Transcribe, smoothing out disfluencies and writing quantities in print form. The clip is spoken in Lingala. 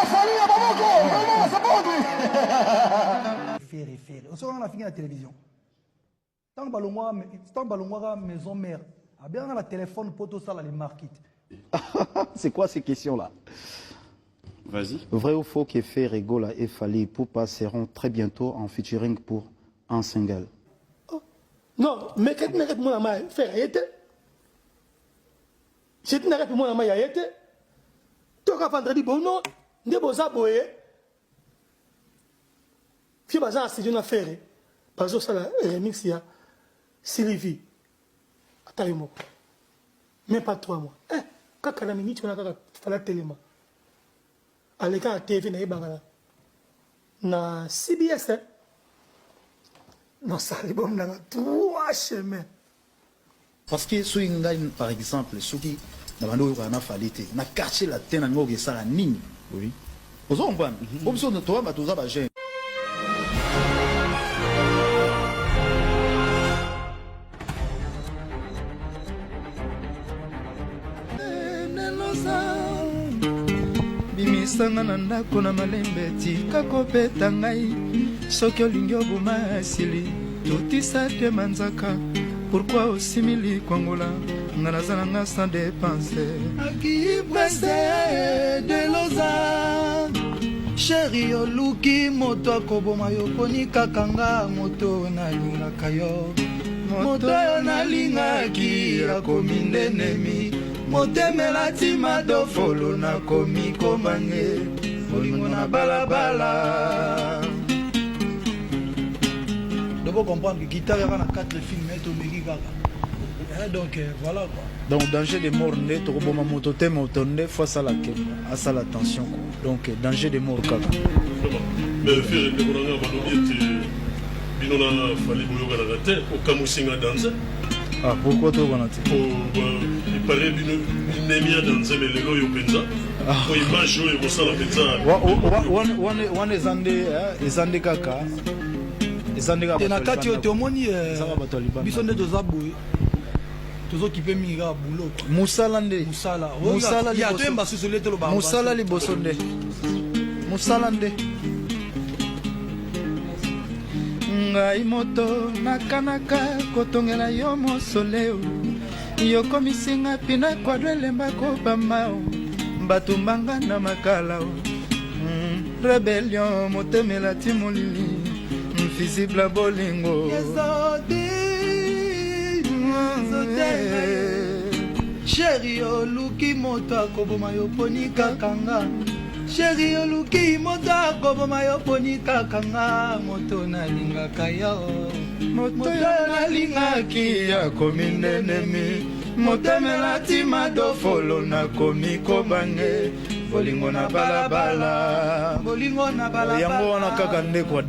Fally na maboko. Vraiment, c'est bon lui. Ferre Ferre osoki nga nafingi na télévision ntango balongwaka ntango balongwaka maison mère abengaka na téléphone mpo tosala le market. C'est quoi ces questions-là? Vas-y. Vrai ou faux que Ferre Gola et Fally Ipupa seront très bientôt en featuring pour un single? Oh. Non, mais kati na kati mwana mai Ferre aye te. Jeudi na kati mwana mai aye te. Toka vendredi bono nde boza boye. Fie baza na studio na Ferre bazosala remix ya Sylvie. Ata yo moko. Même pas 3 mois. Eh, kaka na minute wana kaka fala telema. Aleka na TV na yebaka na na CBS eh. Nasala album nanga trois chemins. Parce que soki ngai par exemple soki na bandi oyokana na Fally te na quartier latin na ngai okesala nini? Oui. Ozo comprendre? Po biso toza bato toza ba jeunes. Bimisanga na ndako na malembe, tika kobeta ngai. Soki olingi oboma esili, totisa te manzaka. Pourquoi osimili kwangola nga naza na nga sans dépense. Aki prince de Lausanne. Chéri oluki moto akoboma yo poni kaka nga moto nalingaka yo. Moto oyo nalingaki akomi nde nemi. Motema elati madofolo nakomi kobange bolingo na balabala. Donc faut comprendre que guitare yaka na 4 films mais tomeki kaka. Eh, donc euh, voilà quoi. Donc danger de mort nde tokoboma moto te moto nde faut asala keba asala attention quoi. Donc danger de mort kaka. Vraiment. Mais Ferre ndeko na nga balobi ete bino na Fally boyokanaka te okamwisi nga danze. Ah pourquoi toyokana te? Po il paraît bino binemi ya danze mais lelo oyo mpenza ah. po image oyo ekosala mpenza wana eza nde eza nde kaka eza nde kaka na kati oyo tomoni eh, biso nde toza boye tozokipe mingi kaka boulot mosala nde mosala mosala ya toyemba susu le toloba mosala liboso nde mosala nde ngai moto nakanaka kotongela yo mosoleo yokomisi nga pina kwado elemba kobama o batumbanga na makala o mm, rebellion motema elati molili mfizibla bolingo Sheri oluki moto akoboma yo poni kaka nga Sheri oluki moto akoboma yo poni kaka nga moto nalingaka yo moto oyo nalingaki akomi ndenemi motema elati madofolo nakomi kobange bolingo na balabala bolingo na balabala yango wana kaka ndeko.